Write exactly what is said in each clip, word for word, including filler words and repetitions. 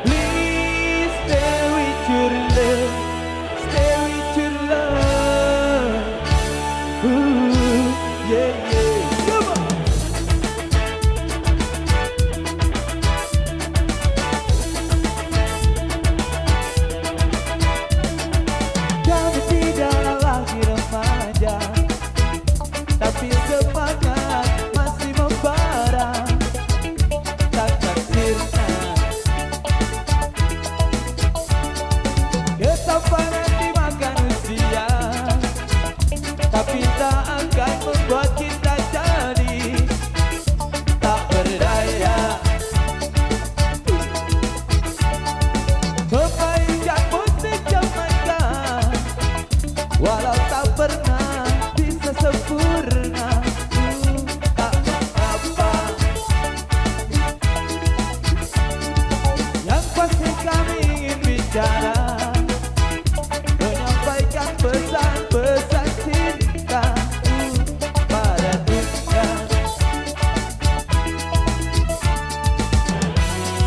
Please stay with your love, stay with your love. Ooh, yeah, yeah. Come on. Kami tidak lagi remaja, tapi semangat masih membara. Takkan sirna ketampanan dimakan usia, tapi tak akan membuat kita jadi tak berdaya. Memainkan musik Jamaika, walau tak pernah bisa sempurna, tak mengapa. Yang pasti kami ingin bicara, menyampaikan pesan-pesan cinta pada dunia.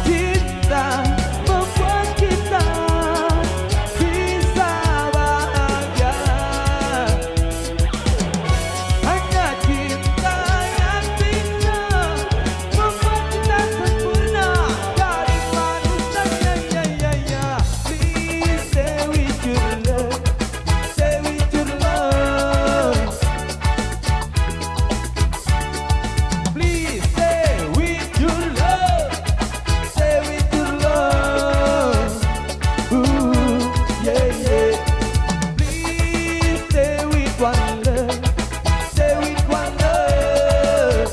Cinta membuat kita bisa bahagia. Hanya cinta yang bisa membuat kita sempurna dari manusia. Ya, ya, ya, ya. Please stay with your love. Stay with your love. Please stay with your love. Stay with your love. Ooh, yeah, yeah. Please stay with one love. Stay with one love.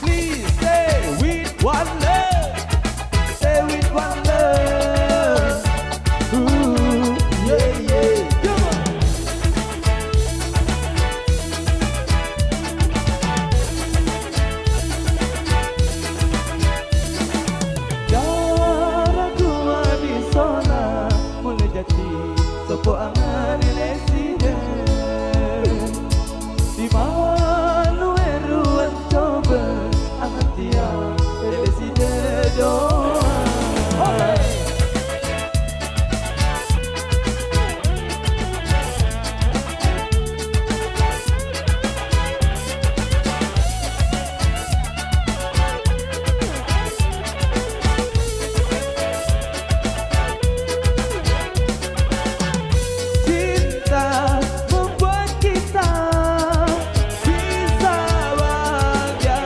Please stay with one love. Stay with one love. Ooh, yeah, yeah. Come on. Daraku Madisona, Mulajadi, sopo angan elesiden. Di malu eruan coba, angan tiang elesiden doang. Cinta membuat kita bisa bahagia.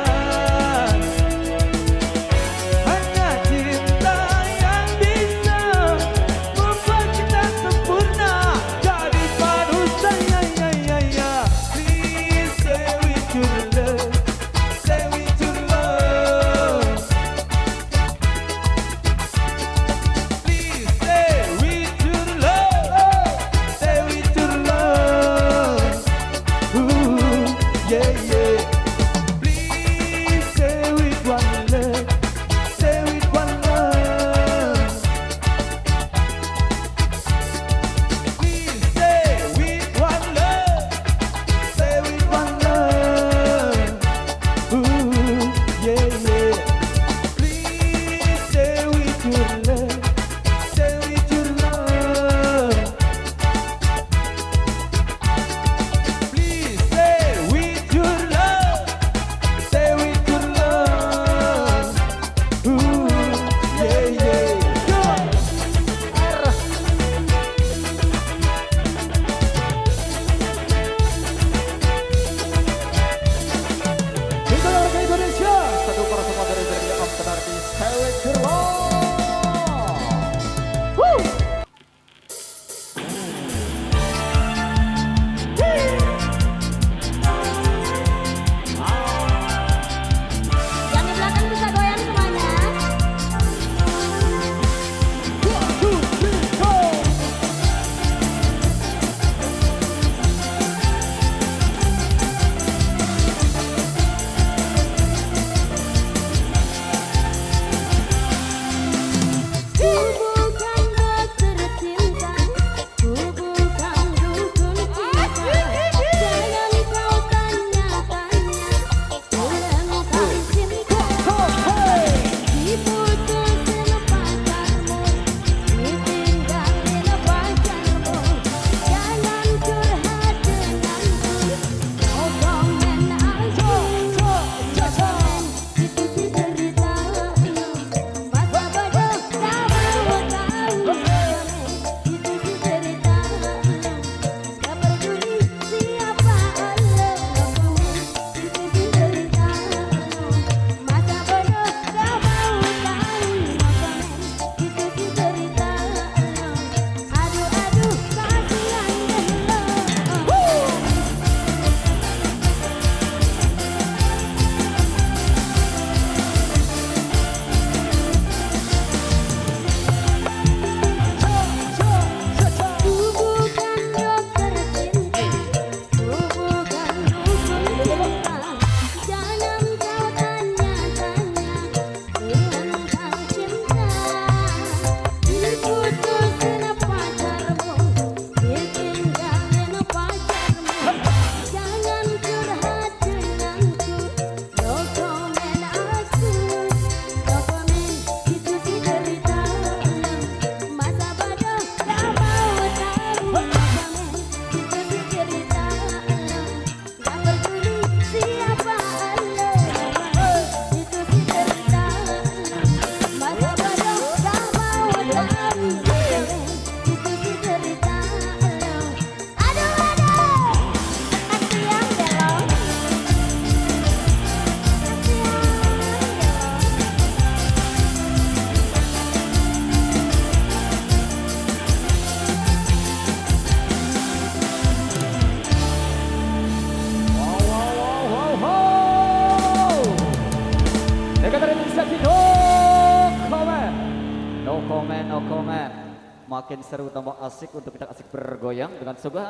Makin seru tambah asik untuk kita asik bergoyang dengan suguhan